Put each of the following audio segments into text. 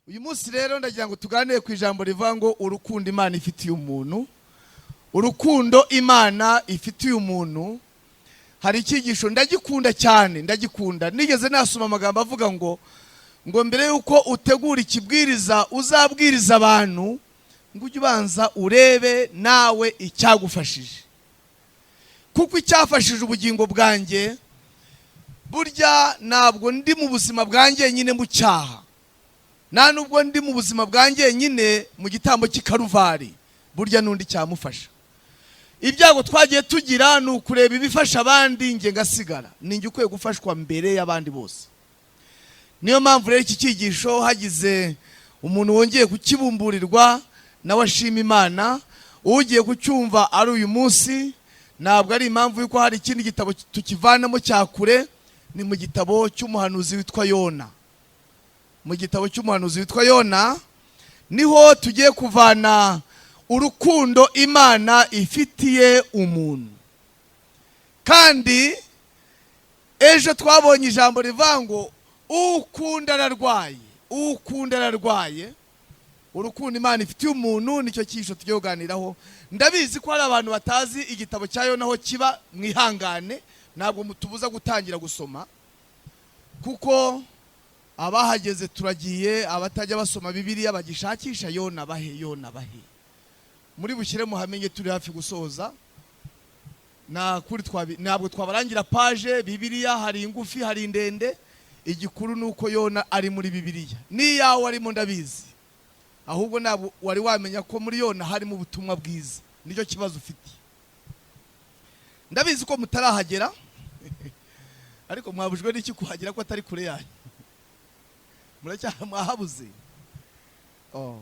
Uyu munsi rero ndagira ngo tuganire ku ijambo rivuga ngo urukundo Imana ifitiye umuntu. Urukundo Imana ifitiye umuntu. Hari icyigisho ndagikunda cyane, ndagikunda. Nigeze nasoma amagambo avuga ngo mbere y'uko utegura ikibwiriza uzabwiriza abantu, ngo ujye ubanza urebe nawe icyagufashije, kuko icyafashije ubugingo bwanjye, burya ntabwo ndi mu buzima bwanjye nyine mu cyaha, nta nubwo ndi mu buzima bwanjye nyine mu gitambo cy'Ikaruvari, burya n'undi cyamufasha. Ibyago twagiye tugira ni ukureba ibifasha abandi, njye ngasigara. Ninjye ukwiye gufashwa mbere y'abandi bose. Niyo mpamvu rero iki cyigisho hagize umuntu wongeye kukibumburirwa, nawe ashima Imana. Ugiye kucyumva ari uyu munsi, ntabwo ari impamvu y'uko hari ikindi gitabo tukivanamo cya kure. Ni mu gitabo cy'umuhanuzi witwa Yona. Mu gitabo cy'umuhanuzi witwa Yona niho tugiye kuvana urukundo Imana ifitiye umuntu. Kandi ejo twabonye ijambo rivuga ngo ukunda ararwaye, ukunda ararwaye. Urukundo Imana ifitiye umuntu nicyo cyigisho tugiye kuganiraho. Ndabizi ko hari abantu batazi igitabo cya Yona aho kiba. Mwihangane, ntabwo mutubuza gutangira gusoma, kuko abahageze turagiye. Abatajya basoma Bibiliya bagishakisha Yona bahe, Yona bahe, muri bushyire muhamenye. Turi hafi gusoza. Ntabwo twabarangira page. Bibiliya hari ingufi, hari indende. Igikuru ni uko Yona ari muri Bibiliya, n'iyawe arimo, ndabizi. Ahubwo ntabwo wari wamenya ko muri Yona harimo ubutumwa bwiza, nicyo kibazo ufite. Ndabizi ko mutarahagera, ariko mwabujwe n'iki kuhagera ko atari kure yanyu? Mwahabuze. Oh.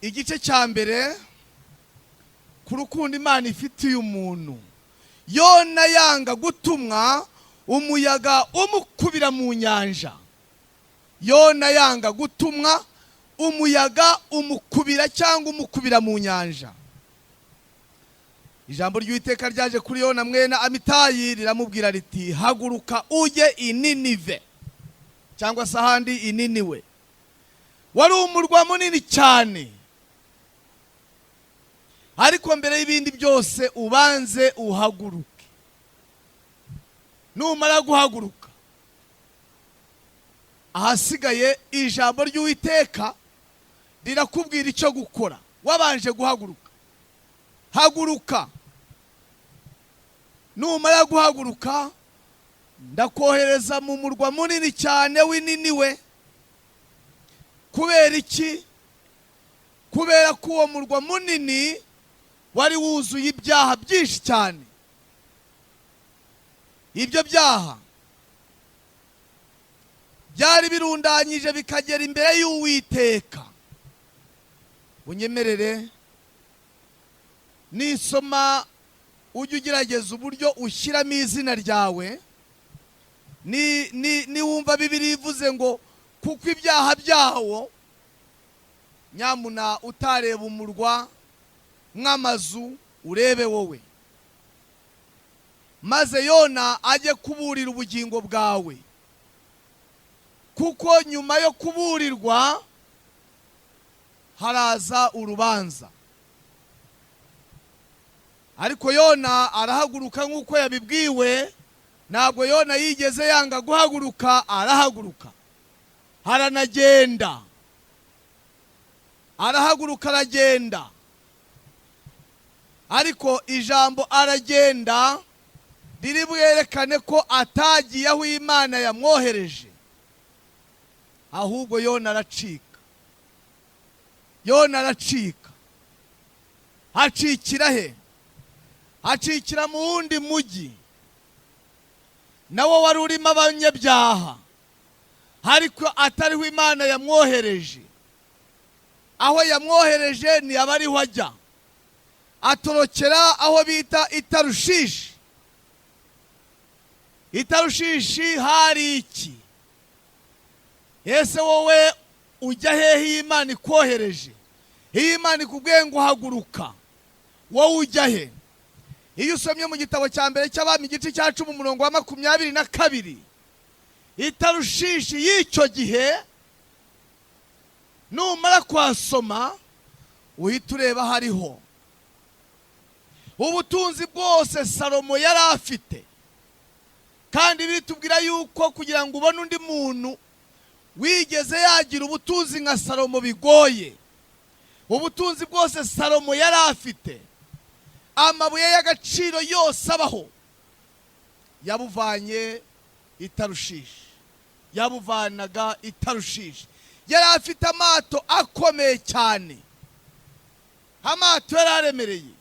Igice cya mbere ku rukundo Imana ifitiye umuntu. Yona yanga gutumwa, umuyaga umukubira mu nyanja. Yona yanga gutumwa, umuyaga umukubira cyangwa umukubira mu nyanja. Ijambo ry'Uwiteka ryaje kuri Yona mwene Amitayi, riramubwira riti: "Haguruka ujye i Ninive", cyangwa se ahandi i Niniwe. Wari umurwa munini cyane. Ariko mbere y'ibindi byose ubanze uhaguruke. Numara guhaguruka, ahasigaye ijambo ry'Uwiteka rirakubwira icyo gukora. Wabanje guhaguruka, haguruka. Numara guhaguruka, ndakohereza mu murwa munini cyane w'Ininiwe. Kubera iki? Kubera ko uwo murwa munini wari wuzuye ibyaha byinshi cyane. Ibyo byaha byari birundanyije bikagera imbere y'Uwiteka. Unyemerere nisoma, ujye ugerageza uburyo ushyiramo izina ryawe. Niwumva Bibiliya ivuze ngo kuko ibyaha byawo, nyamuna utareba umurwa nk'amazu, urebe wowe. Maze Yona ajye kuburira ubugingo bwawe, kuko nyuma yo kuburirwa haraza urubanza. Ariko Yona arahaguruka nk'uko yabibwiwe. Ntabwo Yona yigeze yanga guhaguruka. Arahaguruka, aranagenda. Arahaguruka, aragenda. Ariko ijambo "aragenda" riri bwerekane ko atagiye aho Imana yamwohereje, ahubwo Yona aracika. Yona aracika. Acikira he? Acikira mu wundi mujyi, nawo wari urimo abanyabyaha, ariko atariho Imana yamwohereje. Aho yamwohereje ni aba ariho ajya. Atorokera aho bita Itarushishi. Itarushishi hari iki? Ese wowe ujya hehe iyo Imana ikohereje? Iyo Imana ikubwiye ngo haguruka, wowe ujya he? Iyo usomye mu gitabo cya mbere cy'Abami, igice cya 10, umurongo wa 22, Itarushishi y'icyo gihe. Numara kuhasoma uhita ureba hariho ubutunzi bwose Salomo yari afite. Kandi biritubwira yuko kugira ngo ubone undi muntu wigeze yagira ubutunzi nka Salomo bigoye. Ubutunzi bwose Salomo yari afite, amabuye y'agaciro yose abaho, yabuvanye i Tarushishi, yabuvanaga i Tarushishi. Yari afite amato akomeye cyane, amato yari aremereye,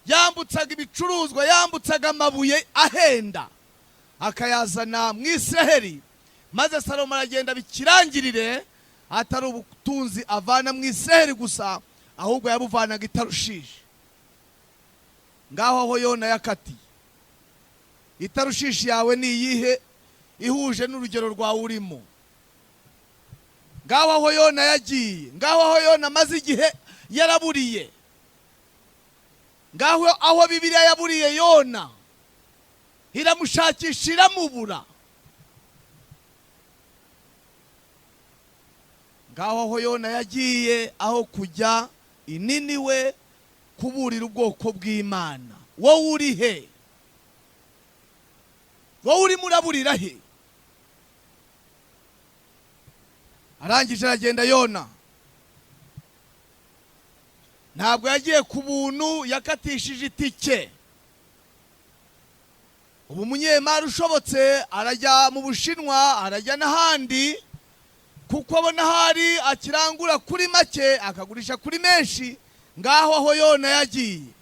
yambutsaga ibicuruzwa, yambutsaga amabuye ahenda akayazana mu Israheli. Maze Salomo aragenda bikirangirire, atari ubutunzi avana mu Israheli gusa, ahubwo yabuvanaga i Tarushishi. Ngaho aho Yona yakatiye. Itarushishi yawe ni iyihe ihuje n'urugero rwawe urimo? Ngaho aho Yona yagiye, ngaho aho Yona amaze igihe yaraburiye, ngaho aho Bibiliya yaburiye Yona, iramushakisha iramubura. Ngaho aho Yona yagiye aho kujya i Niniwe kuburira ubwoko bw'Imana. Wowe uri he? Wowe urimo uraburira he? Arangije aragenda. Yona ntabwo yagiye ku buntu, yakatishije itike. Ubu umunyemari ushobotse arajya mu Bushinwa, arajya n'ahandi, kuko abona ahari akirangura kuri make akagurisha kuri menshi. Ngaho aho Yona yagiye,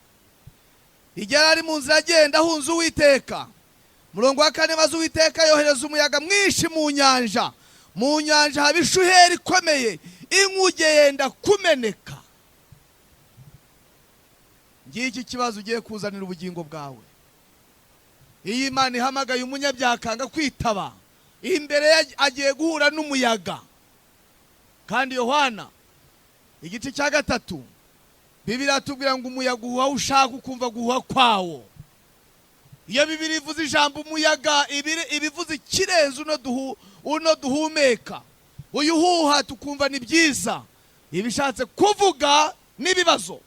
igihe yari ari mu nzira agenda ahunze Uwiteka. Murongo wa 4, maze Uwiteka yohereza umuyaga mwinshi mu nyanja, mu nyanja haba ishuheri ikomeye, inkuge yenda kumeneka. Ngiki kibazo ugiye kuzanira ubugingo bwawe. Iyo Imana ihamagaye umunyabyaha akanga kwitaba, imbere ye agiye guhura n'umuyaga. Kandi Yohana igice cya 3, Bibiliya iratubwira ngo umuyaga uhuha aho ushaka ukumva guhuha kwawo. Iyo Bibiliya ivuze ijambo umuyaga, ibivuze ikirenze uno duhumeka. Uyu uhuha tukumva ni byiza, ibishatse kuvuga n'ibibazo.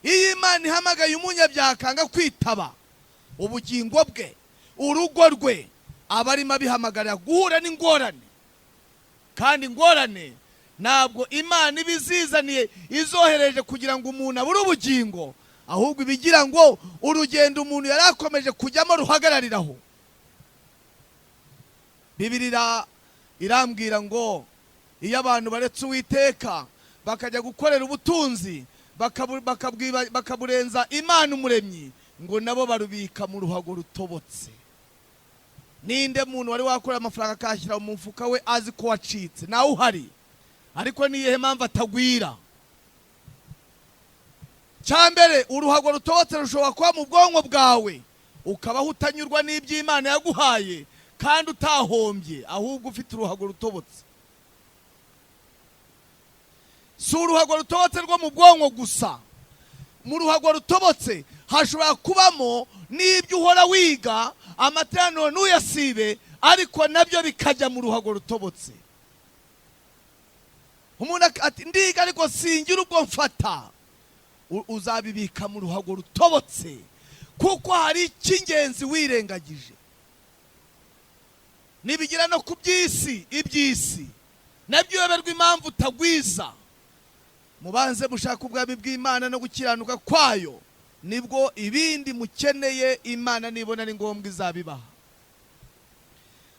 Iyo Imana ihamagaye umunyabyaha akanga kwitaba, ubugingo bwe, urugo rwe, aba arimo abihamagarira guhura n'ingorane. Kandi ingorane ntabwo Imana iba izizaniye izohereje kugira ngo umuntu abure ubugingo, ahubwo ibigira ngo urugendo umuntu yari akomeje kujyamo ruhagarariraho. Bibiliya irambwira ngo iyo abantu baretse Uwiteka bakajya gukorera ubutunzi, bakaburenza Imana umuremyi, ngo nabo barubika mu ruhago rutobotse. Ninde muntu wari wakora amafaranga akayashyira mu mufuka we azi ko wacitse? Nawe uhari, ariko niyihe mpamvu atagwira? Cyambere, uruhago rutobotse rushobora kuba mu bwonko bwawe, ukabaho utanyurwa n'iby'Imana yaguhaye kandi utahombye, ahubwo ufite uruhago rutobotse. Si uruhago rutobotse rwo mu bwonko gusa, mu ruhago rutobotse hashobora kubamo n'ibyo uhora wiga, amateraniro ntuyasibe, ariko nabyo bikajya mu ruhago rutobotse. Umuntu ati ndiga ariko singira ubwo mfata. Uzabibika mu ruhago rutobotse, kuko hari icy'ingenzi wirengagije. Nibigira no ku by'isi, iby'isi nabyo uyoberwa impamvu utagwiza. Mubanze mushaka ubwami bw'Imana no gukiranuka kwayo, nibwo ibindi mukeneye Imana nibona ari ngombwa izabibaha.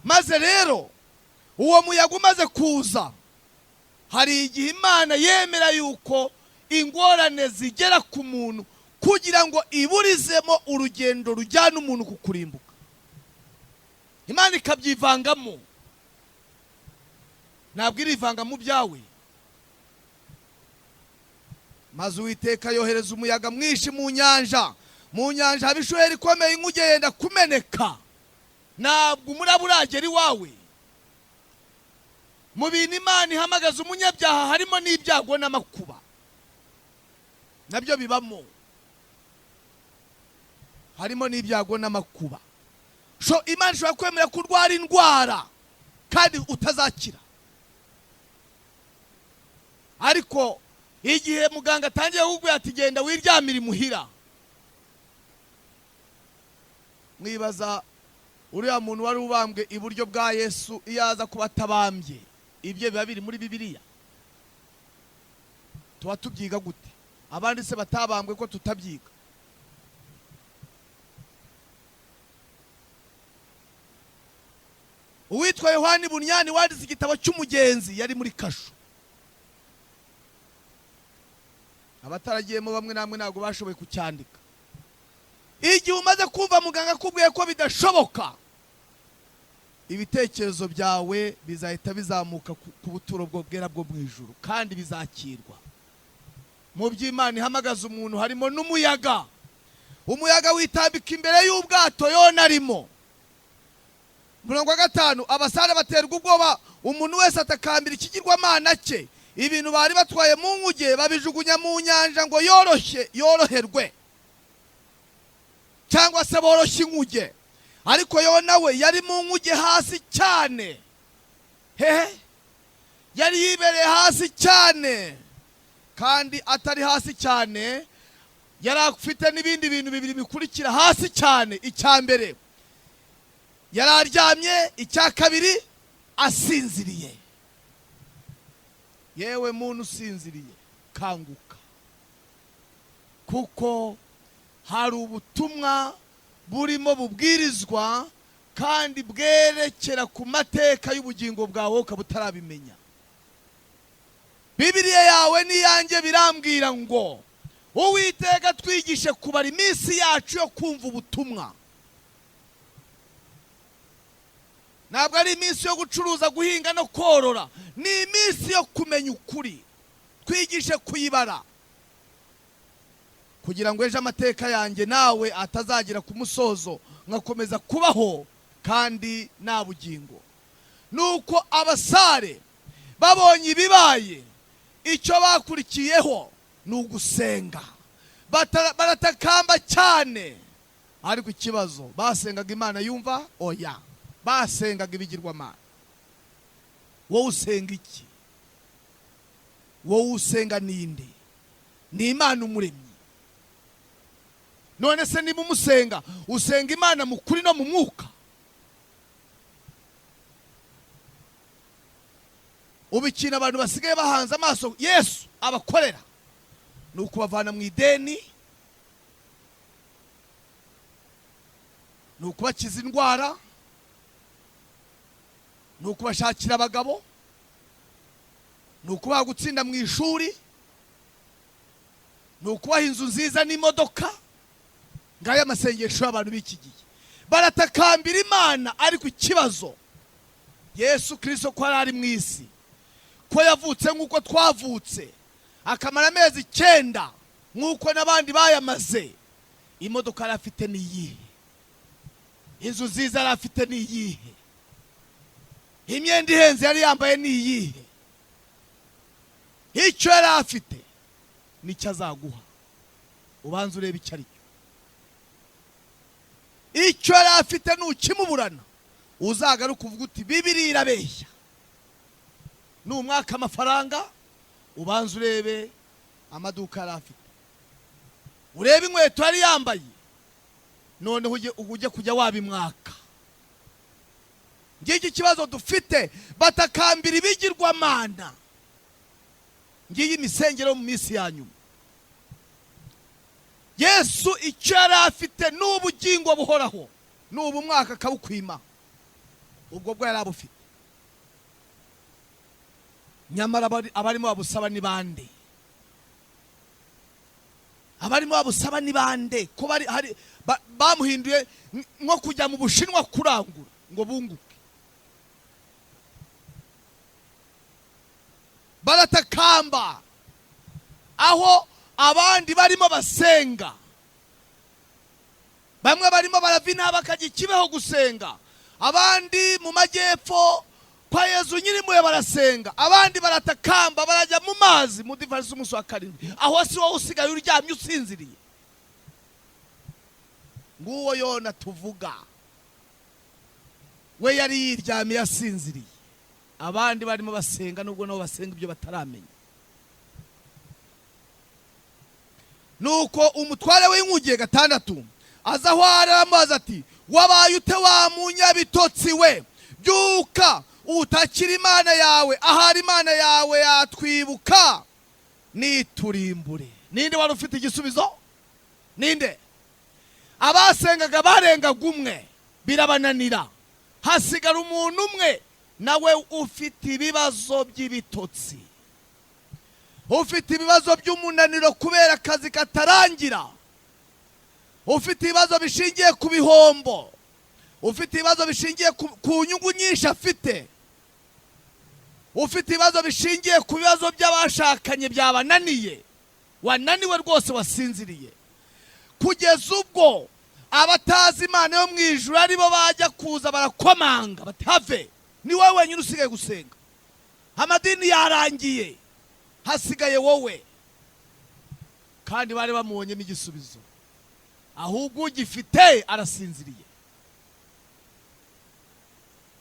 Maze rero uwo muyaga umaze kuza, hari igihe Imana yemera yuko ingorane zigera ku muntu kugira ngo iburizemo urugendo rujyana umuntu ku kurimbuka. Imana ikabyivangamo. Ntabwo irivanga mu byawe. Maze Uwiteka yohereza umuyaga mwinshi mu nyanja, mu nyanja haba ishuheri ikomeye, inkuge yenda kumeneka. Ntabwo umuraba uragera iwawe. Mu bintu Imana ihamagaza umunyabyaha harimo n'ibyago n'amakuba, nabyo bibamo, harimo n'ibyago n'amakuba. Imana ishobora kwemera ko urwara indwara kandi utazakira. Ariko igihe muganga atangiye kukubwira ati genda wiryamire imuhira, mwibaza uriya muntu wari ubambwe iburyo bwa Yesu iyo aza kuba atabambye, ibyo biba biri muri Bibiliya? Tuba tubyiga gute? Abandi se batabambwe ko tutabyiga? Uwitwa Yohani Bunyani wanditse igitabo cy'umugenzi yari muri kasho. Abataragiyemo bamwe namwe ntabwo bashoboye kucyandika. Igihe umaze kumva muganga akubwiye ko bidashoboka, ibitekerezo byawe bizahita bizamuka ku buturo bwera bwo mu ijuru, kandi bizakirwa. Mu by'Imana ihamagaza umuntu harimo n'umuyaga. Umuyaga witambika imbere y'ubwato Yona arimo. Murongo wa 5, abasare baterwa ubwoba, umuntu wese atakambira ikigirwamana cye. Ibintu bari batwaye mu nkuge babijugunya mu nyanja ngo yoroherwe, cyangwa se boroshye inkuge. Ariko Yona we yari mu nkuge hasi cyane. Hehe, yari yibereye hasi cyane, kandi atari hasi cyane, yari afite n'ibindi bintu bibiri bikurikira hasi cyane. Icya mbere yari aryamye, icya kabiri asinziriye. Yewe muntu usinziriye, kanguka, kuko hari ubutumwa burimo bubwirizwa kandi bwerekera ku mateka y'ubugingo bwawe ukaba utarabimenya. Bibiliya yawe n'iyanjye birambwira ngo Uwiteka twigishe kubara iminsi yacu yo kumva ubutumwa. Ntabwo ari iminsi yo gucuruza, guhinga no korora, ni iminsi yo kumenya ukuri. Twigishe kuyibara kugira ngo ejo amateka yanjye nawe atazagera ku musozo nkakomeza kubaho kandi nta bugingo. Nuko abasare babonye ibibaye, icyo bakurikiyeho ni ugusenga. Baratakamba cyane, ariko ikibazo, basengaga Imana yumva? Oya, basengaga ibigirwamana. Wowe usenga iki? Wowe usenga ninde? Ni Imana umuremyi. None se niba umusenga, usenga Imana mu kuri no mu mwuka? Ubu ikintu abantu basigaye bahanze amaso Yesu abakorera ni ukubavana mu ideni, ni ukubakiza indwara, ni ukubashakira abagabo, ni ukubaha gutsinda mu ishuri, ni ukubaha inzu nziza n'imodoka. Ngaya amasengesho y'abantu b'iki gihe, baratakambira Imana. Ariko ikibazo, Yesu Kristo ko ari mu isi, ko yavutse nk'uko twavutse, akamara amezi 9 nk'uko n'abandi bayamaze, imodoka yari afite ni iyihe? Inzu nziza yari afite ni iyihe? Imyenda ihenze yari yambaye ni iyihe? Icyo yari afite nicyo azaguha. Ubanza urebe icyo ari cyo. Icyo yari afite nukimuburana, uzagaruka uvuga uti Bibiliya irabeshya. Numwaka amafaranga, ubanza urebe amaduka yari afite, urebe inkweto yari yambaye, noneho ujye kujya wabimwaka. Ngiki kibazo dufite, batakambira ibigirwamana. Ngiyi imisengero mu minsi ya nyuma. Yesu icyo yari afite ni ubugingo buhoraho, n'ubu umwaka akabukwima, ubwo bwo yari abufite. Nyamara abarimo babusaba ni bande? Abarimo babusaba ni bande? Ko bari hari bamuhinduye nko kujya mu Bushinwa kurangura ngo bunguke. Baratakamba aho abandi barimo basenga, bamwe barimo baravina bakajya ikibeho gusenga, abandi mu majyepfo kwa Yezu nyirimpuhwe barasenga, abandi baratakamba barajya mu mazi mu divarisi umunsi wa 7. Aho si wowe usigaye uryamye usinziriye? Nguwo Yona tuvuga, we yari yiryamiye asinziriye, abandi barimo basenga nubwo nabo basenga ibyo bataramenya. Nuko umutware w'inkuge 6 aza aho ari, aramubaza ati: "Wabaye ute wa munyabitotsi we? Byuka utakira Imana yawe, ahari Imana yawe yatwibuka niturimbure." Ninde wari ufite igisubizo? Ninde? Abasengaga barengaga umwe, birabananira, hasigara umuntu umwe nawe ufite ibibazo by'ibitotsi, ufite ibibazo by'umunaniro kubera akazi katarangira, ufite ibibazo bishingiye ku bihombo, ufite ibibazo bishingiye ku nyungu nyinshi afite, ufite ibibazo bishingiye ku bibazo by'abashakanye byabananiye, wananiwe rwose, wasinziriye, kugeza ubwo abatazi Imana yo mu ijuru aribo bajya kuza barakomanga bati: "Have, ni wowe wenyine usigaye gusenga, amadini yarangiye, hasigaye wowe." Kandi bari bamubonyemo igisubizo, ahubwo ugifite arasinziriye.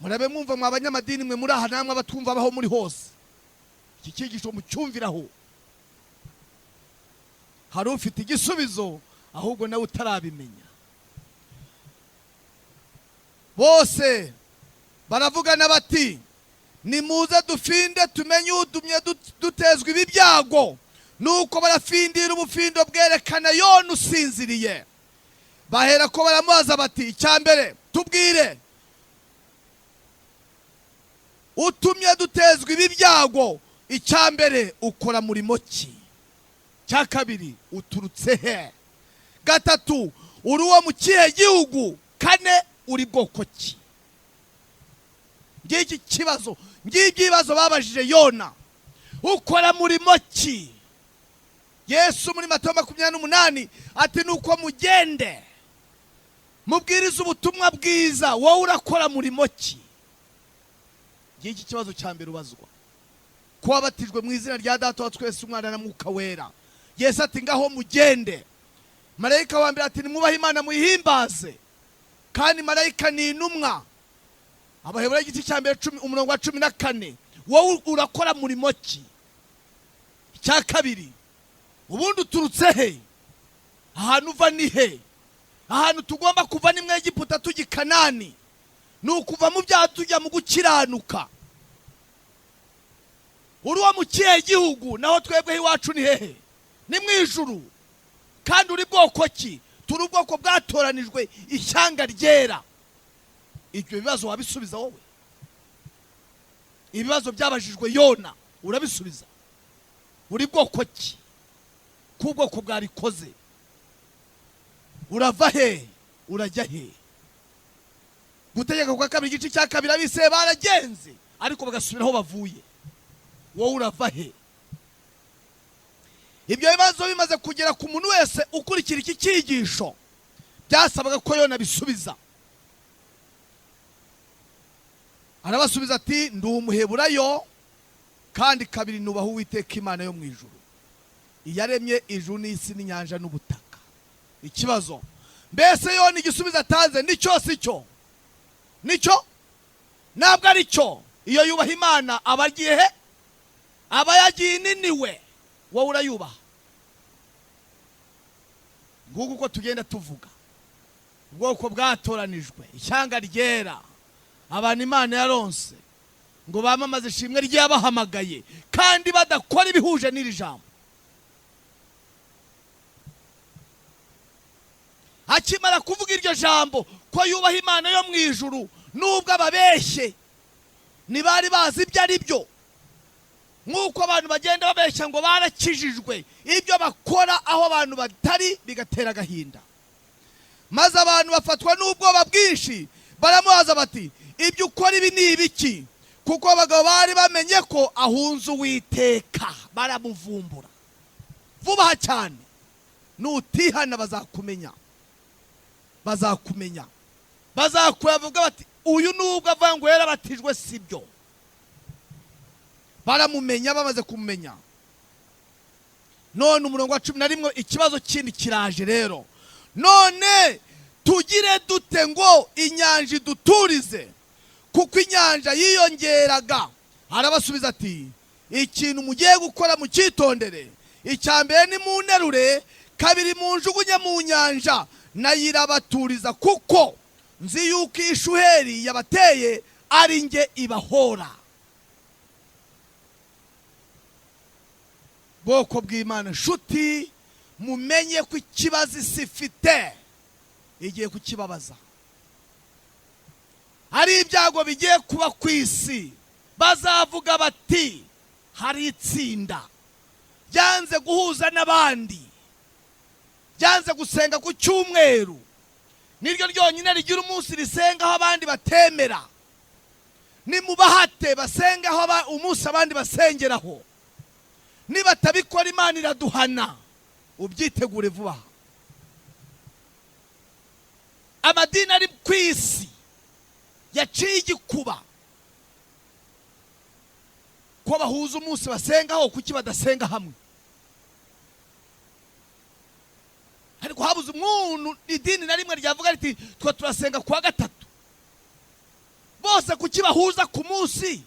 Murabe mwumva, mwa banyamadini mwe muri aha, namwe abatwumva abaho muri hose, iki cyigisho mucyumviraho. Hari ufite igisubizo, ahubwo nawe utarabimenya. Bose baravugana bati: "Nimuze dufinde, tumenye udumye dutezwa ibi byago." Nuko barafindira, ubufindo bwerekana Yona usinziriye. Bahera ko baramubaza bati: "Icya mbere, tubwire utumye dutezwa ibi byago. Icya mbere, ukora murimo ki? Cya kabiri, uturutse he? Gatatu, uri uwo mu kihe gihugu? Kane, uri bwoko ki?" Ngiki kibazo, ngibyo ibibazo babajije Yona. Ukora murimo ki? Yesu muri Matayo 28 ati: "Nuko mugende mubwirize ubutumwa bwiza." Wowe urakora murimo ki? Ngiki kibazo cya mbere ubazwa ko wabatijwe mu izina rya Data wa twese, Umwana na Mwuka Wera. Yesu ati: "Ngaho mugende." Marayika wa mbere ati: "Nimwubahe Imana, muyihimbaze." Kandi marayika ni intumwa. Abaheburayo igice cya mbere umurongo wa 14. Wowe urakora murimo ki? Icya kabiri, ubundi uturutse he? Ahantu uva ni he? Ahantu tugomba kuva ni mu Egiputa tujya i Kanani, ni ukuva mu byaha tujya mu gukiranuka. Uri uwo mu kihe gihugu? Naho twebweho iwacu ni hehe? Ni mu ijuru. Kandi uri bwoko ki? Turi ubwoko bwatoranijwe, ishyanga ryera. Ibyo bibazo wabisubiza wowe? Ibibazo byabajijwe Yona urabisubiza? Uri bwoko ki k'ubwoko bwarikoze? Urava he, urajya he? Gutegeka kwa Kabiri igice cya 2, abise baragenze ariko bagasubira aho bavuye. Wowe urava he? Ibyo bibazo bimaze kugera ku muntu wese ukurikira iki cyigisho, byasabaga ko Yona bisubiza. Arabasubiza ati: "Ndi Umuheburayo, kandi kabiri nubaha Uwiteka Imana yo mu ijuru, iyaremye ijuru n'isi n'inyanja n'ubutaka." Ikibazo mbese, Yona igisubizo atanze nicyo? Si cyo? Nicyo? Ntabwo ari cyo. Iyo yubaha Imana aba agiye he? Aba yagiye ininiwe. Wowe urayubaha? Nguko uko tugenda tuvuga ubwoko bwatoranijwe, ishyanga ryera, abantu Imana yaronse ngo bamamaze ishimwe ry'abahamagaye, kandi badakora ibihuje n'iri jambo. Akimara kuvuga iryo jambo ko yubaha Imana yo mu ijuru, nubwo ababeshye ntibari bazi ibyo ari byo, nk'uko abantu bagenda babeshya ngo barakijijwe, ibyo bakora aho abantu batari bigatera agahinda. Maze abantu bafatwa n'ubwoba bwinshi, baramubaza bati: "Ibyo ukora ibi ni ibiki?" Kuko abagabo bari bamenye ko ahunze Uwiteka. Baramuvumbura vuba cyane. Nutihana bazakumenya, bazakumenya, bazakura, bavuga bati: "Uyu nubwo avuga ngo yarabatijwe si byo." Baramumenya. Bamaze kumumenya, none umurongo wa 11, ikibazo kindi kiraje rero: "None tugire dute ngo inyanja iduturize?" Kuko inyanja yiyongeraga. Arabasubiza ati: "Ikintu mugiye gukora mucyitondere. Icya mbere ni munterure, Kabiri, munjugunye mu nyanja, nayo irabaturiza, kuko nzi yuko ishuheri yabateye ari nge ibahora. Bwoko bw'Imana, nshuti, mumenye ko ikibazo isi ifite igiye kukibabaza. Hari ibyago bigiye kuba ku isi, bazavuga bati hari itsinda ryanze guhuza n'abandi, ryanze gusenga ku cyumweru, niryo ryonyine rigira umunsi risengaho abandi batemera. Nimubahate basengaho umunsi abandi basengeraho, nibatabikora Imana iraduhana. Ubyitegure vuba. Amadini ari ku isi yaciye igikuba ko bahuza umunsi basengaho, kuki badasenga hamwe? Ariko habuze umuntu idini na rimwe ryavuga riti twe turasenga kuwa gatatu. Bose kuki bahuza ku munsi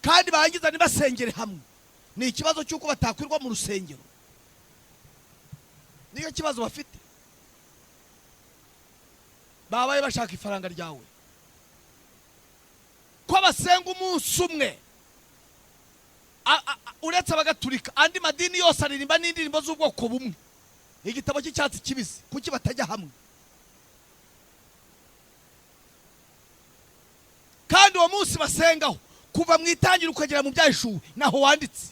kandi barangiza ntibasengere hamwe? Ni ikibazo cy'uko batakwirwa mu rusengero, niyo kibazo bafite. Babaye bashaka ifaranga ryawe ko basenga umunsi umwe. Uretse abagatulika, andi madini yose aririmba n'indirimbo z'ubwoko bumwe, igitabo cy'icyatsi kibisi. Kuki batajya hamwe? Kandi uwo munsi basengaho kuva mu itangira ukagera mu byahishuwe naho wanditse,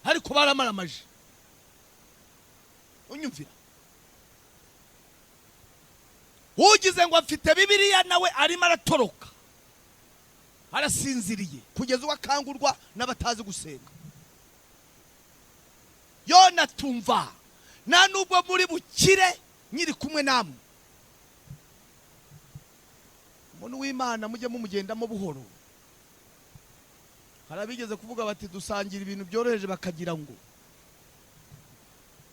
ariko baramaramaje. Unyumvira ugize ngo afite Bibiliya nawe arimo aratoroka, arasinziriye kugeza ubwo akangurwa n'abatazi gusenga. Yona tumva, nta nubwo muri bukire nyiri kumwe namwe. Umuntu w'Imana mujye mumugendamo buhoro. Hari abigeze kuvuga bati dusangira ibintu byoroheje, bakagira ngo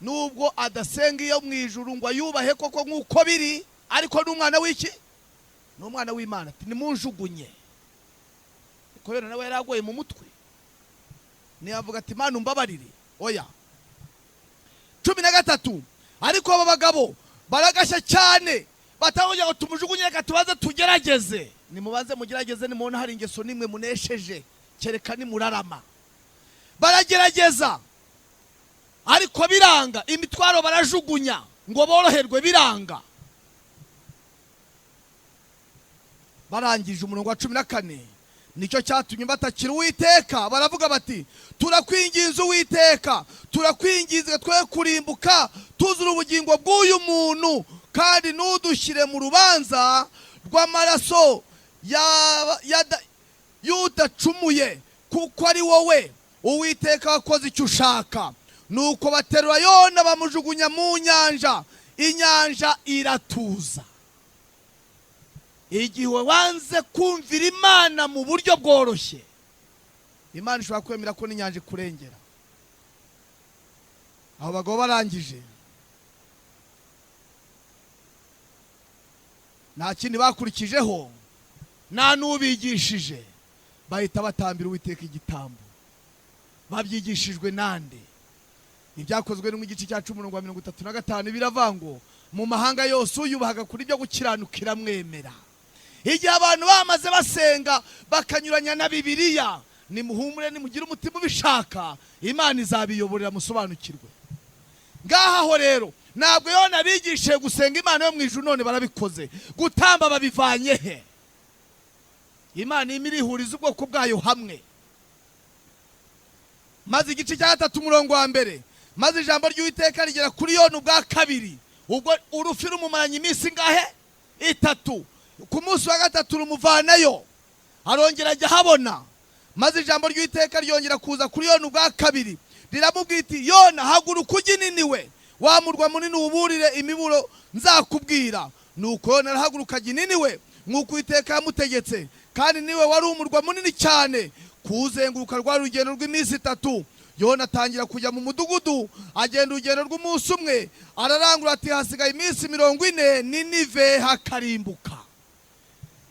nubwo adasenga iyo mu ijuru ngo ayubahe koko nk'uko biri, ariko n'umwana w'iki? Ni umwana w'Imana. Ati nimunjugunye. Ariko Yona nawe yaragoye mu mutwe, ntiyavuga ati Imana umbabarire. Oya. 13, ariko aba bagabo baragashya cyane, batavuga ngo tumujugunye, reka tubanze tugerageze. Nimubanze mugerageze, nimubona hari ingeso nimwe munesheje, kereka nimurarama. Baragerageza ariko biranga, imitwaro barajugunya ngo boroherwe, biranga. Barangije umurongo wa 14, nicyo cyatumye batakira Uwiteka, baravuga bati turakwinginze Uwiteka, turakwinginze twe kurimbuka, tuzura ubugingo bw'uyu muntu, kandi ntudushyire mu rubanza rw'amaraso y'udacumuye, kuko ari wowe Uwiteka wakoze icyo ushaka. Nuko baterura Yona bamujugunya mu nyanja, inyanja iratuza. Igihe wanze kumvira Imana mu buryo bworoshye, Imana ishobora kwemera ko n'inyanja ikurengera. Abo bagabo barangije, nta kindi bakurikijeho, nta n'ubigishije, bahita batambira Uwiteka igitambo. Babyigishijwe nande? Ibyakozwe mu gice cya 10:35 biravuga ngo mu mahanga yose uyubahaga kuri byo gukiranukira mwemera. Igihe abantu bamaze basenga bakanyuranya na Bibiliya, nimuhumure, nimugire umutima ubishaka, Imana izabiyoborera musobanukirwe. Ngaha ho rero ntabwo Yona bigishije gusenga Imana yo mu ijuru, none barabikoze. Gutamba babivanye he? Imana irimo irihuriza ubwoko bwayo hamwe. Maze igice cya 3:1, maze ijambo ry'Uwiteka rigera kuri Yona ubwa kabiri. Ubwo urufi rumumaranye iminsi ingahe? 3. Ku munsi wa 3 rumuvanayo, arongera ajya ahabona. Maze ijambo ry'Uwiteka ryongera kuza kuri Yona ubwa kabiri, riramubwira iti Yona, haguruka ujye i Niniwe, wa murwa munini, uwuburire imiburo nzakubwira. Nuko Yona arahaguruka ajya i Niniwe nk'uko Uwiteka yamutegetse, kandi niwe wari umurwa munini cyane, kuwuzenguruka rwari urugendo rw'iminsi 3. Yona atangira kujya mu mudugudu, agenda urugendo rw'umunsi umwe, ararangura ati hasigaye iminsi 40 Ninive hakarimbuka.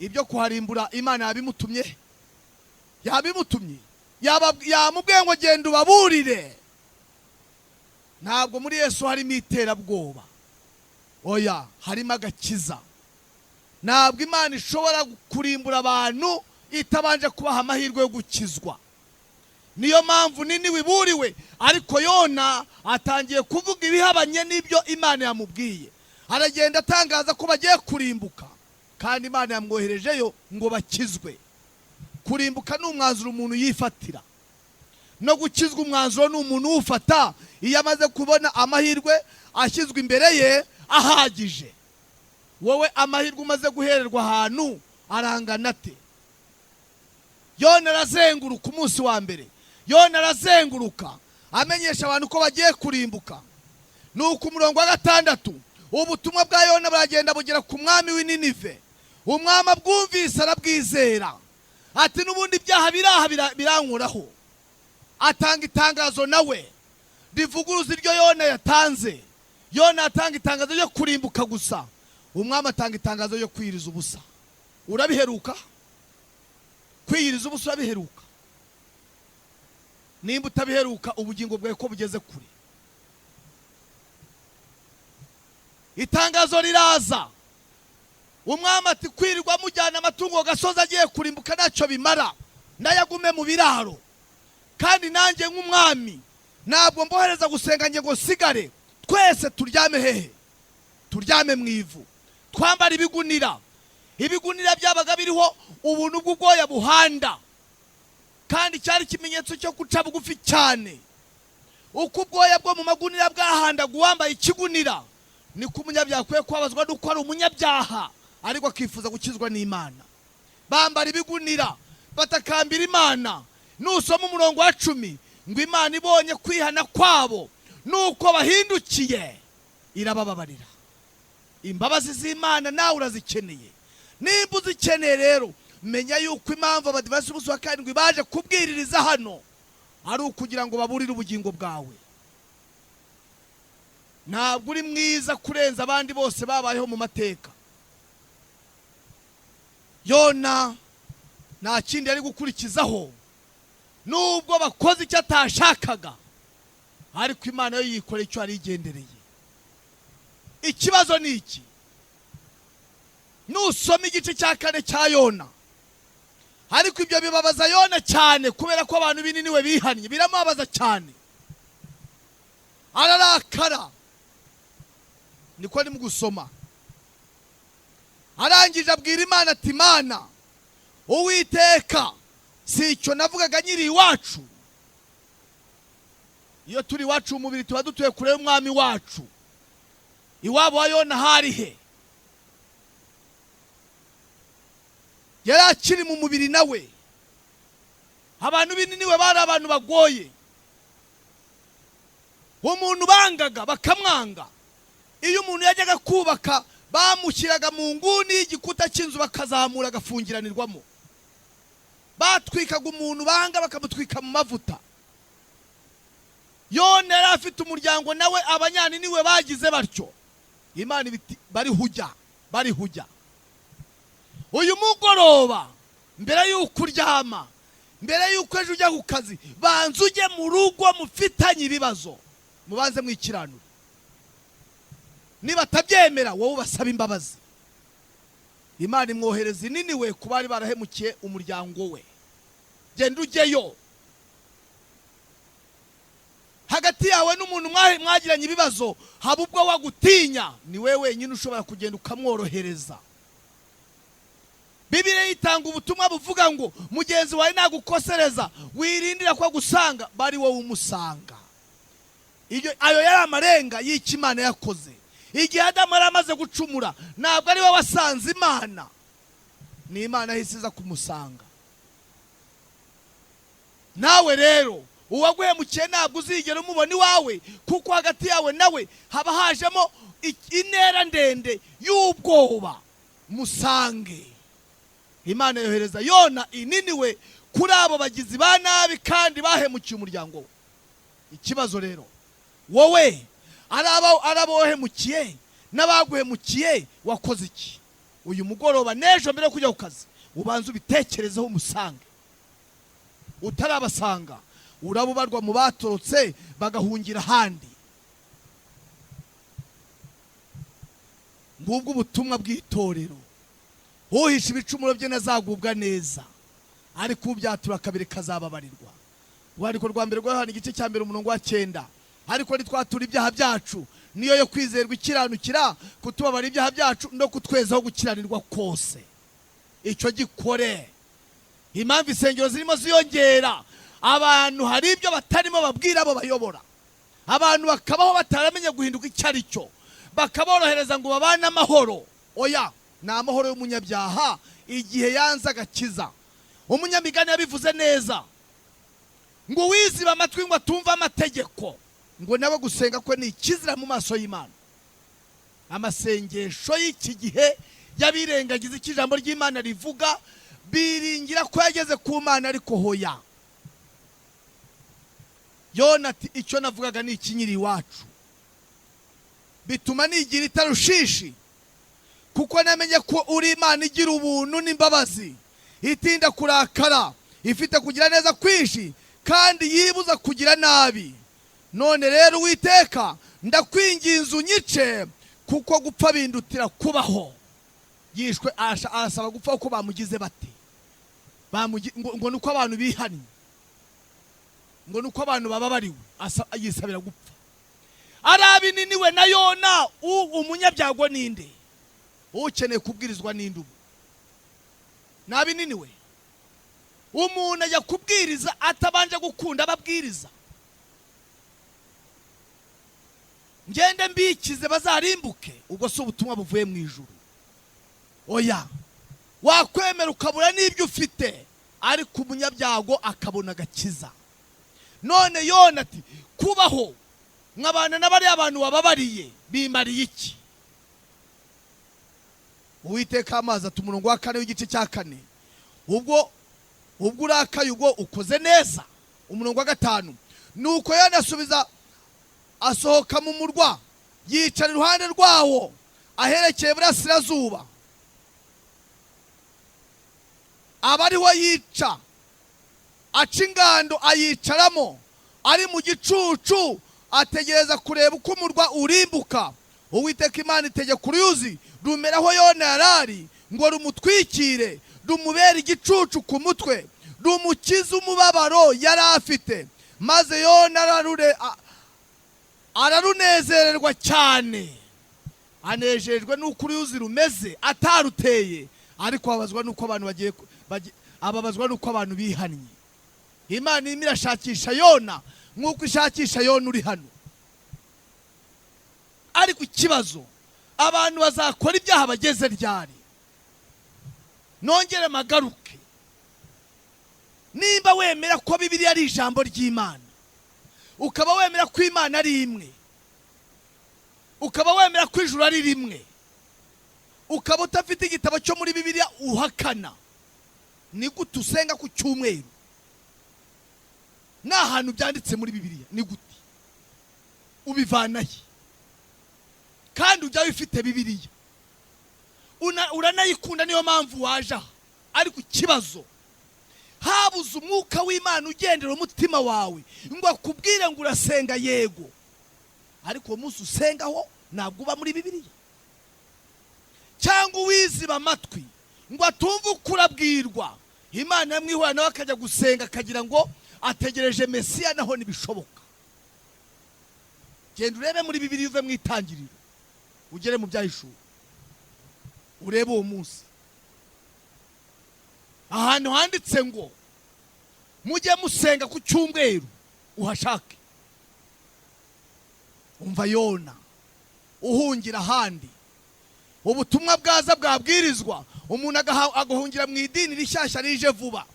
Ibyo kuharimbura Imana yabimutumye, yabimutumye, yamubwiye ngo genda ubaburire. Ntabwo muri Yesu harimo iterabwoba, oya, harimo agakiza. Ntabwo Imana ishobora kurimbura abantu itabanje kubaha amahirwe yo gukizwa. Niyo mpamvu nini wiburiwe. Ariko Yona atangiye kuvuga ibihabanye n'ibyo Imana yamubwiye. Aragenda atangaza ko bagiye kurimbuka, kandi Imana yamwoherejeyo ngo bakizwe. Kurimbuka ni umwanzuro umuntu yifatira, no gukizwa umwanzuro ni umuntu uwufata iyo amaze kubona amahirwe ashyizwe imbere ye ahagije. Wowe amahirwe umaze guhererwa ahantu arangana ate? Yona arazenguruka. Umunsi wa mbere Yona arazenguruka amenyesha abantu ko bagiye kurimbuka. Nuko umurongo wa 6, ubutumwa bwa Yona buragenda bugera ku mwami w'Ininive. Umwami abwumvise arabwizera, ati: "N'ubundi ibyaha biraha birankoraho." Atanga itangazo nawe rivuguruza iryo Yona yatanze. Yona atanga itangazo ryo kurimbuka gusa, umwami atanga itangazo ryo kwiyiriza ubusa. Urabiheruka kwiyiriza ubusa? Urabiheruka? Nimba utabiheruka, ubugingo bwawe ko bugeze kure. Itangazo riraza, umwami ati: "Kwirirwa mujyana amatungo gasozi agiye kurimbuka ntacyo bimara, nayagume mu biraro. Kandi nanjye nk'umwami ntabwo mbohereza gusenga nge ngo nsigare. Twese turyame hehe? Turyame mu ivu, twambara ibigunira." Ibigunira byabaga biriho ubuntu bw'ubwoya buhanda, kandi cyari ikimenyetso cyo guca bugufi cyane. Uko ubwoya bwo mu magunira bwahandaga uwambaye ikigunira, niko umunyabyaha akwiye kubabazwa n'uko ari umunyabyaha, ariko akifuza gukizwa n'Imana. Bambara ibigunira, batakambira Imana. Nusoma umurongo wa 10, ngo Imana ibonye kwihana kwabo nuko bahindukiye, irabababarira. Imbabazi z'Imana nawe urazikeneye. Nimba uzikeneye rero, menya yuko impamvu Abadivansi b'umunsi wa karindwi baje kubwiririza hano ari ukugira ngo baburire ubugingo bwawe. Ntabwo uri mwiza kurenza abandi bose babayeho mu mateka. Yona nta kindi yari gukurikizaho, nubwo bakoze icyo atashakaga, ariko Imana yo yikoreye icyo yari igendereye. Ikibazo ni iki: nusoma igice cya 4 cya Yona, ariko ibyo bibabaza Yona cyane kubera ko abantu binini we bihannye, biramubabaza cyane, ararakara. Niko ndimo gusoma. Arangije abwira Imana ati: "Imana Uwiteka, si icyo navugaga nyiri iwacu?" Iyo turi iwacu mu mubiri, tuba dutuye kure y'umwami wacu. Iwabo wa Yona hari he? Yari akiri mu mubiri nawe. Abantu bininiwe bari abantu bagoye. Umuntu bangaga bakamwanga. Iyo umuntu yajyaga kubaka, bamushyiraga mu nguni y'igikuta cy'inzu, bakazamura agafungiranirwamo. Batwikaga umuntu banga, bakamutwika mu mavuta. Yona yari afite umuryango nawe, abanyaniniwe bagize batyo. Imana ibiti bari hujya bari hujya. Uyu mugoroba, mbere y'uko uryama, mbere y'uko ejo ujya ku kazi, banza ujye mu rugo mufitanye ibibazo, mubanze mwikiranure. Niba atabyemera, wowe ubasaba imbabazi. Imana imwohereza ininiwe ku bari barahemukiye umuryango we. Genda ujyeyo. Hagati yawe n'umuntu mwagiranye ibibazo, haba ubwo wagutinya, ni we wenyine ushobora kugenda ukamworohereza. Bibiliya itanga ubutumwa buvuga ngo mugenzi wawe nagukosereza, wirindira ko agusanga, bari wowe umusanga. Iyo ayo yari amarenga y'icyo Imana yakoze igihe Adamu yari amaze gucumura. Ntabwo ari we wasanze Imana, ni Imana yahise iza kumusanga. Nawe rero, uwaguhemukiye ntabwo uzigera umubona iwawe, kuko hagati yawe nawe haba hajemo intera ndende y'ubwoba. Musange. Imana yohereza Yona ininiwe kuri abo bagizi ba nabi kandi bahemukiye umuryango we. Ikibazo rero, wowe ari abo wahemukiye n'abaguhemukiye, wakoze iki? Uyu mugoroba n'ejo mbere yo kujya ku kazi, ubanza ubitekerezeho, umusange. Utarabasanga, urabubarwa mu batorotse bagahungira ahandi. Ngubwo ubutumwa bw'itorero. Uhisha ibicumuro bye ntazagubwa neza, ariko ubyatura kabiri kazababarirwa. Urwandiko rwa mbere rwa Yohana, igice cya 1, umurongo wa 9: ariko nitwatura ibyaha byacu, niyo yo kwizerwa ikiranukira kutubabara ibyaha byacu no kutwezaho gukiranirwa kose. Icyo gikore. Impamvu insengero zirimo ziyongera, abantu hari ibyo batarimo babwira abo bayobora. Abantu bakabaho bataramenye guhinduka icyo ari cyo, bakaborohereza ngo babane amahoro. Oya, ni amahoro y'umunyabyaha igihe yanze agakiza. Umunyamigani yabivuze neza ngo uwiziba amatwi ngo atumve amategeko, ngo nawe gusenga kwe ni ikizira mu maso y'Imana. Amasengesho y'iki gihe y'abirengagiza icyo ijambo ry'Imana rivuga, biringira ko yageze ku Mana, ariko hoya. Yona ati: "Icyo navugaga ni ikinyiri iwacu, bituma nigira i Tarushishi, kuko namenye ko uri Imana igira ubuntu n'imbabazi, itinda kurakara, ifite kugira neza kwinshi, kandi yibuza kugira nabi. None rero, Uwiteka, ndakwinginze unyice, kuko gupfa bindutira kubaho." Yishwe arasaba gupfa kuko bamugize bate? Ngo nuko abantu bihannye, ngo nuko abantu bababariwe, yisabira gupfa. Arabininiwe na Yona. Umunyabyago ninde? Ukeneye kubwirizwa ninde? Ubu nabininiwe. Umuntu ajya kubwiriza atabanje gukunda ababwiriza. Ngende mbikize bazarimbuke? Ubwo si ubutumwa buvuye mu ijuru. Oya, wakwemera ukabura n'ibyo ufite, ariko umunyabyago akabona agakiza. None Yona ati: "Kubaho nkabana n'abariya abantu wababariye bimariye iki?" Uwiteka amazi ati, umurongo wa 4 w'igice cya 4: "Ubwo urakaye, ubwo ukoze neza?" Umurongo wa 5: Nuko Yona asubiza, asohoka mu murwa, yicara iruhande rwawo aherekeye burasirazuba, aba ariho yica, aca ingando ayicaramo ari mu gicucu, ategereza kureba uko umurwa urimbuka. Uwiteka Imana itegeka uruyuzi rumeraho Yona yarari ngo rumutwikire, rumubere igicucu ku mutwe, rumukize umubabaro yari afite. Maze Yona ararunezererwa cyane, anejejwe n'uko uruyuzi rumeze ataruteye, ariko ababazwa n'uko abantu bagiye ababazwa n'uko abantu bihannye. Imana irimo irashakisha Yona nk'uko ishakisha Yona uri hano. Ariko ikibazo, abantu bazakora ibyaha bageze ryari? Nongere magaruke: nimba wemera ko Bibiliya ari ijambo ry'Imana, ukaba wemera ko Imana ari imwe, ukaba wemera ko ijuru ari rimwe, ukaba udafite igitabo cyo muri Bibiliya uhakana, ni gute usenga ku cyumweru? Ni ahantu byanditse muri Bibiliya? Ni gute ubivanahe? Kandi ujya ufite Bibiliya, uranayikunda, niyo mpamvu waje aha. Ariko ikibazo, habuze umwuka w'Imana ugendera umutima wawe ngo akubwire ngo urasenga yego, ariko uwo munsi usengaho ntabwo uba muri Bibiliya. Cyangwa uwiziba amatwi ngo atumve uko urabwirwa, Imana yamwihora, nawe akajya gusenga akagira ngo ategereje Mesiya, naho ntibishoboka. Genda urebe muri Bibiliya, uve mu Itangiriro ugere mu Byahishuwe, urebe uwo munsi ahantu handitse ngo mujye musenga ku cyumweru, uhashake. Umva Yona uhungira ahandi. Ubutumwa bwaza bwabwirizwa, umuntu agahungira mu idini rishyashya rije vuba.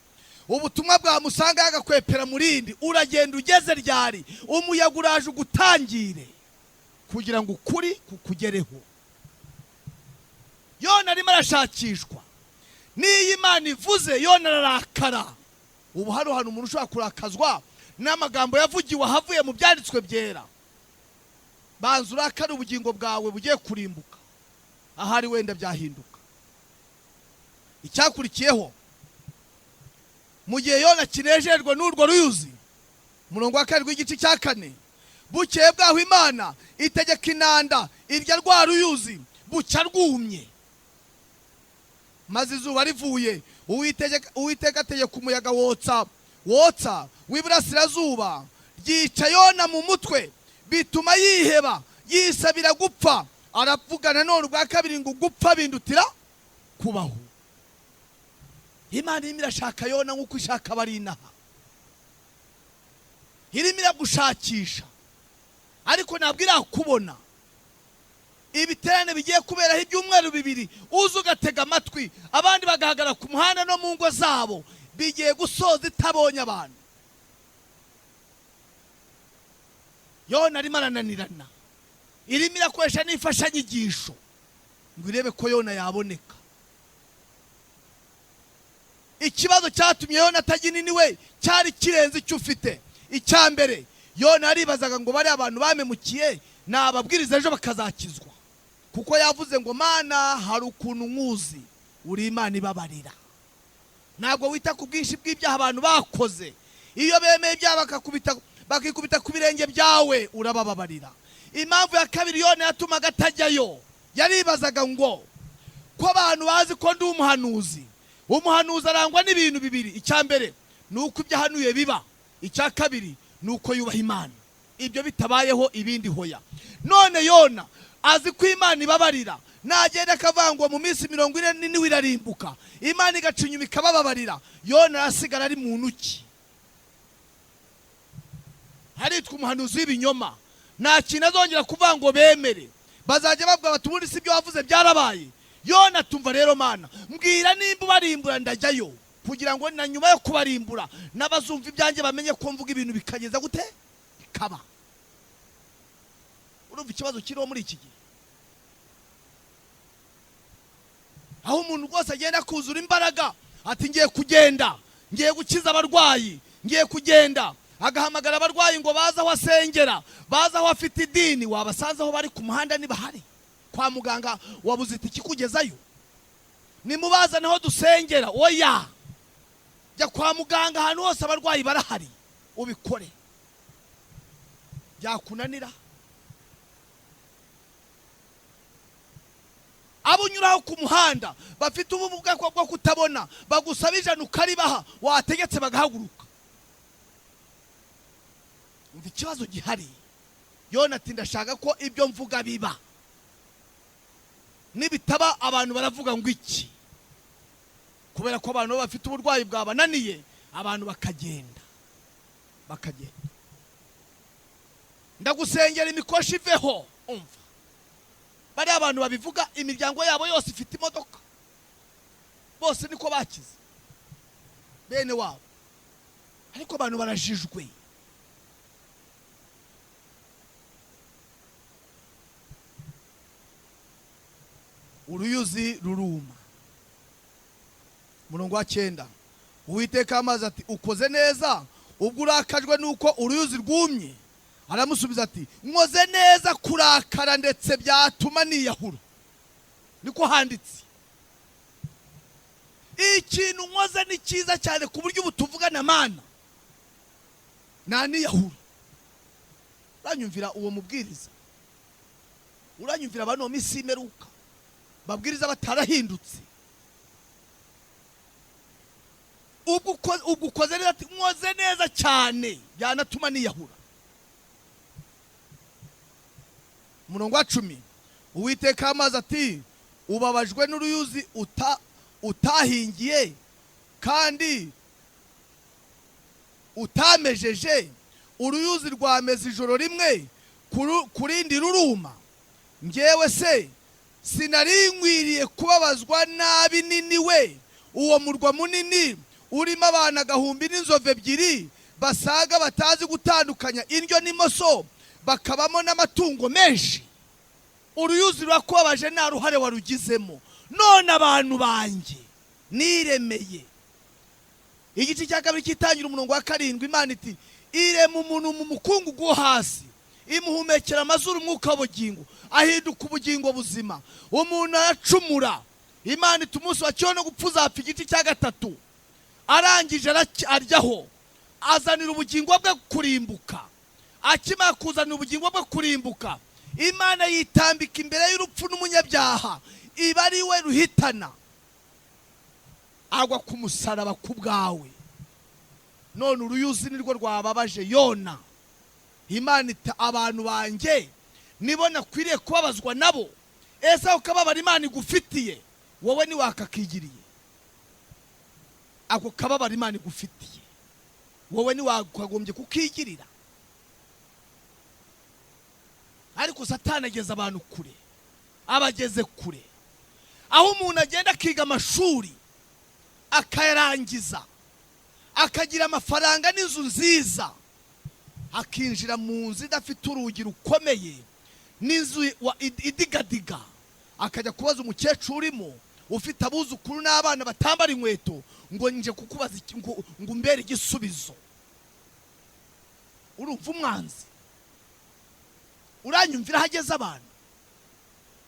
Ubutumwa bwamusanga yagakwepera mu rindi. Uragenda ugeze ryari? Umuyaga uraje ugutangire kugira ngo ukuri kukugereho. Yona arimo arashakishwa. N'iyo Imana ivuze, Yona ararakara. Ubu hano hantu umuntu ushobora kurakazwa n'amagambo yavugiwe ahavuye mu byanditswe byera, banza urakare ubugingo bwawe bugiye kurimbuka, ahari wenda byahinduka. Icyakurikiyeho, mu gihe Yona kinejejwe n'urwo ruyuzi, umurongo wa 7 w'igice cya 4: bukeye bwaho Imana itegeka inanda irya rwa ruyuzi, Bucya rwumye. Maze izuba rivuye, Uwiteka ategeka umuyaga wotsa wotsa w'iburasirazuba, ryica Yona mu mutwe, bituma yiheba, yisabira gupfa. Aravuga nanone ubwa kabiri ngo: "Gupfa bindutira kubaho." Imana irimo irashaka Yona nk'uko ishaka abari inaha. Irimo iragushakisha, ariko ntabwo irakubona. Ibiterane bigiye kuberaho ibyumweru 2, uza ugatega amatwi, abandi bagahagarara ku muhanda no mu ngo zabo, bigiye gusoza itabonye abantu. Yona arimo arananirana. Irimo irakoresha n'imfashanyigisho ngo irebe ko Yona yaboneka. Ikibazo cyatumye Yona atajya i Niniwe cyari kirenze icyo ufite. Icya mbere, Yona yaribazaga ngo: "Bariya abantu bamemukiye nababwiriza ejo bakazakizwa?" Kuko yavuze ngo: "Mana, hari ukuntu nkuzi, uri Imana ibabarira, ntabwo wita ku bwinshi bw'ibyaha abantu bakoze. Iyo bemeye ibyaha bakikubita ku birenge byawe, urabababarira." Impamvu ya kabiri Yona yatumaga atajyayo, yaribazaga ngo: "Ko abantu bazi ko ndi umuhanuzi, umuhanuzi arangwa n'ibintu bibiri: icya mbere ni uko ibyo ahanuye biba, icya kabiri ni uko yubaha Imana. Ibyo bitabayeho, ibindi hoya." None Yona azi ko Imana ibabarira. Nagenda akavuga ngo mu minsi 40 Niniwe irarimbuka, Imana igaca inyuma ikabababarira, Yona arasigara ari muntu ki? Haritwa umuhanuzi w'ibinyoma. Nta kintu azongera kuvuga ngo bemere. Bazajya bavuga bati: "Ubundi si ibyo wavuze byarabaye?" Yona tumva rero: "Mana, mbwira nimba ubarimbura, ndajyayo, kugira ngo na nyuma yo kubarimbura n'abazumva ibyanjye bamenye ko mvuga ibintu bikageza gute? Bikaba." Urumva ikibazo kiriho muri iki gihe, aho umuntu rwose agenda akuzura imbaraga, ati: "Ngiye kugenda, ngiye gukiza abarwayi, ngiye kugenda," agahamagara abarwayi ngo baze aho asengera, baze aho afite idini. Wabasanze aho bari ku muhanda, ntibahari. Kwa muganga wabuze itike ikugezayo. "Nimubazane aho dusengera." Oya, jya kwa muganga, ahantu hose abarwayi barahari, ubikore. Byakunanira, abo unyuraho ku muhanda bafite ubumuga bwo kutabona bagusaba 100 ukaribaha, wategetse bagahaguruka. Umva ikibazo gihari. Yona ati: "Ndashaka ko ibyo mvuga biba. Nibitaba, abantu baravuga ngo iki?" Kubera ko abantu bafite uburwayi bwabananiye, abantu bakagenda, bakagenda. "Ndagusengera imikoshi iveho." Umva, bariya abantu babivuga, imiryango yabo yose ifite imodoka, bose niko bakize bene wabo, ariko abantu barajijwe. Uruyuzi ruruma. Umurongo wa 9, Uwiteka amazi ati: "Ukoze neza ubwo urakajwe nuko uruyuzi rwumye?" Aramusubiza ati: "Nkoze neza kurakara, ndetse byatuma niyahura." Niko handitse. Ikintu nkoze ni cyiza cyane ku buryo ubu tuvugana, Mana, naniyahura. Uranyumvira uwo mubwiriza? Uranyumvira abantu mu minsi y'imperuka babwiriza batarahindutse? Ubwo ukoze neza, ati: "Nkoze neza cyane, byanatuma niyahura." Umurongo wa 10, Uwiteka amazi ati: "Ubabajwe n'uruyuzi utahingiye kandi utamejeje? Uruyuzi rwameze ijoro rimwe, ku rindi ruruma. Ngewe se sinari nkwiriye kubabazwa nabi Niniwe, uwo murwa munini urimo abantu agahumbi n'inzovu ebyiri basaga, batazi gutandukanya indyo n'imoso, bakabamo n'amatungo menshi? Uruyuzi rurakubabaje, nta ruhare warugizemo. None abantu banjye niremeye. Igice cya kabiri cy'itangira, umurongo wa 7, Imana iti: "Irema umuntu mu mukungugu wo hasi, imuhumekera amazuru umwuka w'ubugingo, ahinduka ubugingo buzima." Umuntu aracumura, Imana iti: "Umunsi waciwe no gupfa uzapfa." Igice cya 3, arangije aryaho, azanira ubugingo bwe kurimbuka. Akimara kuzanira ubugingo bwe kurimbuka, Imana yitambika imbere y'urupfu n'umunyabyaha, iba ari we ruhitana, agwa ku musaraba ku bwawe. None uruyuzi nirwo rwababaje Yona. Imana ita abantu banjye nibo nakwiriye kubabazwa nabo. Ese ako kababaro Imana igufitiye wowe ntiwakakigiriye? Ako kababaro Imana igufitiye wowe ntiwakagombye kukigirira? Ariko Satani ageze abantu kure, abageze kure, aho umuntu agenda akiga amashuri akayarangiza, akagira amafaranga n'inzu nziza, akinjira mu nzu idafite urugi rukomeye n'inzu idigadiga, akajya kubaza umukecuru urimo ufite abuzukuru n'abana batambara inkweto ngo nje kukubaza ngo umbere igisubizo. Urumva umwanzi? Uranyumvira aho ageze abantu?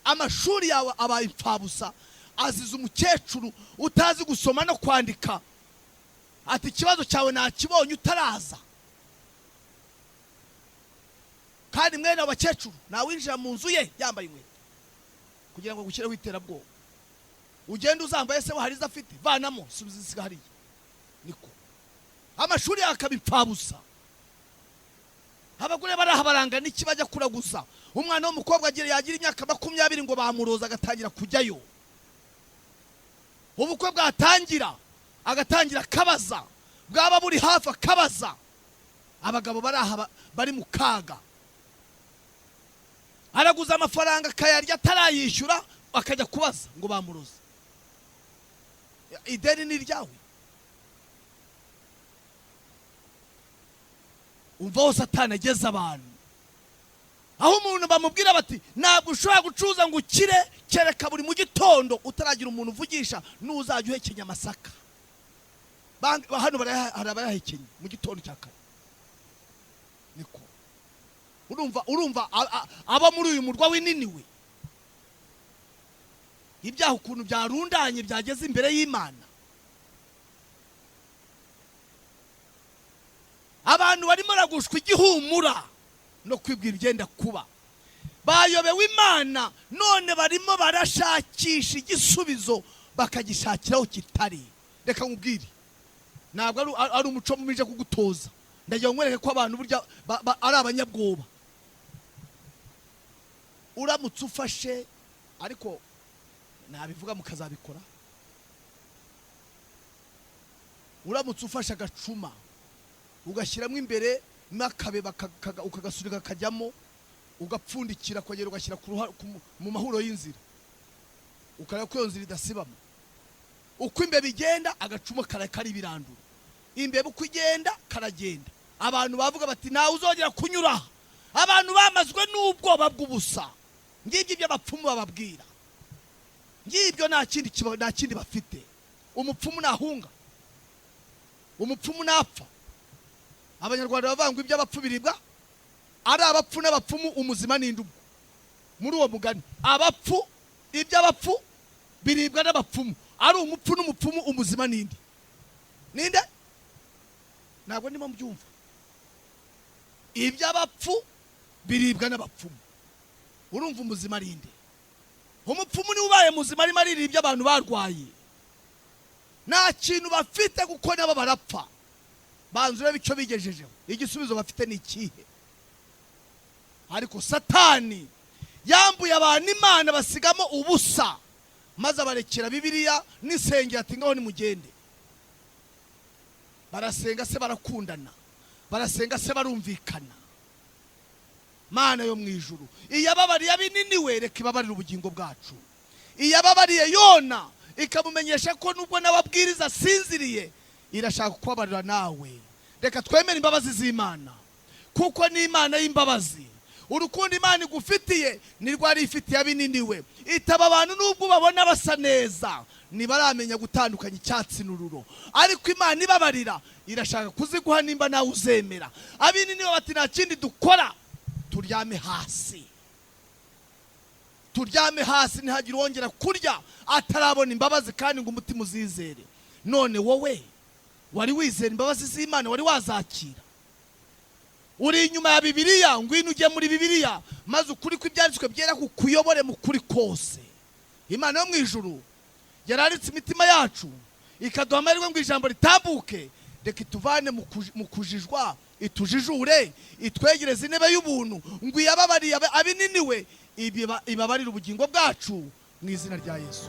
Amashuri yawe abaye imfabusa, azize umukecuru utazi gusoma no kwandika, ati ikibazo cyawe nakibonye utaraza. Kandi mwene abo bakecuru ntawinjira mu nzu ye yambaye inkweto kugira ngo agushyireho iterabwoba. Ugende uzambaye se we hari izo afite, vanamo subiza isiga hariya. Niko amashuri yawe akaba imfabusa. Abagore baraha baranga n'iki bajya kuraguza. Umwana w'umukobwa yagira imyaka 20 ngo bamuroza, agatangira kujyayo. Ubukwe bwatangira agatangira akabaza, bwaba buri hafi akabaza. Abagabo baraha bari mu kaga, araguza amafaranga akayarya atarayishyura, akajya kubaza ngo bamuroze. Ideni ni iryawe. Umva aho Satani ageze abantu, aho umuntu bamubwira bati ntabwo ushobora gucuruza ngo ukire kereka buri mu gitondo utaragira umuntu uvugisha, n'uzajya uhekenya amasaka. Hano hari abayahekenya mu gitondo cya kare. Niko urumva aba muri uyu murwa w'Ininiwe, ibyaha ukuntu byarundanye byageze imbere y'Imana. Abantu barimo baragushwa igihumura no kwibwira ibyenda kuba, bayobewe Imana, none barimo barashakisha igisubizo bakagishakiraho kitari. Reka nkubwire, ntabwo ari umuco mubi uje kugutoza, ndagira ngo nkwereke ko abantu burya ari abanyabwoba. Uramutse ufashe, ariko nabivuga mukazabikora, uramutse ufashe agacuma ugashyiramo imbere n'akabeba ukagasunika kajyamo, ugapfundikira ukongera ugashyira mu mahuro y'inzira, ukareba ko iyo nzira idasibama. Uko imbeba igenda agacuma kari ibirandura, imbeba uko igenda karagenda. Abantu bavuga bati ntawe uzongera kunyura aha. Abantu bamazwe n'ubwoba bw'ubusa. Ngibyo ibyo abapfumu bababwira, ngibyo nta kindi bafite. Umupfumu nahunga, umupfumu napfa. Abanyarwanda bavuga ngo iby'abapfu biribwa ari abapfu n'abapfumu, umuzima n'indi ubwo. Muri uwo mugani abapfu, iby'abapfu biribwa n'abapfumu, ari umupfu n'umupfumu, umuzima n'indi. Ninde? Ntabwo ndimo mbyumva. Iby'abapfu biribwa n'abapfumu, urumva umuzima ari nde? Umupfumu niwe ubaye muzima, arimo aririra ibyo abantu barwaye. Nta kintu bafite kuko nabo barapfa. Banza urebe icyo bigejejeho, igisubizo bafite ni ikihe? Ariko Satani yambuye abantu Imana, basigamo ubusa, maze abarekera Bibiliya n'isengero, ati ngaho nimugende. Barasenga se barakundana, barasenga se barumvikana. Mana yo mu ijuru, iyababariye ab'Ininiwe reka ibabarire ubugingo bwacu. Iyababariye Yona ikamumenyesha ko nubwo nawe abwiriza asinziriye, irashaka kubabarira nawe. Reka twemere imbabazi z'Imana, kuko ni Imana y'imbabazi. Urukundo Imana igufitiye ni rwo yari ifitiye ab'Ininiwe. Itaba abantu nubwo ubabona basa neza, ntibaramenya gutandukanya icyatsi n'ururo, ariko Imana ibabarira irashaka kuziguha nimba nawe uzemera. Ab'Ininiwe bati nta kindi dukora, turyame hasi, turyame hasi, ntihagire uwongera kurya atarabona imbabazi, kandi ngo umutima uzizere. None wowe wari wizera imbabazi z'Imana, wari wazakira? Uri inyuma ya Bibiliya, ngwino ujye muri Bibiliya, maze ukuri kw'ibyanditswe byera kukuyobore mu kuri kose. Imana yo mu ijuru yararitse imitima yacu, ikaduha amahirwe ngo ijambo ritambuke. Reka ituvane mu kujijwa, itujijure, itwegereze intebe y'ubuntu, ngo iyababariye abininiwe ibabarire ubugingo bwacu mu izina rya Yesu.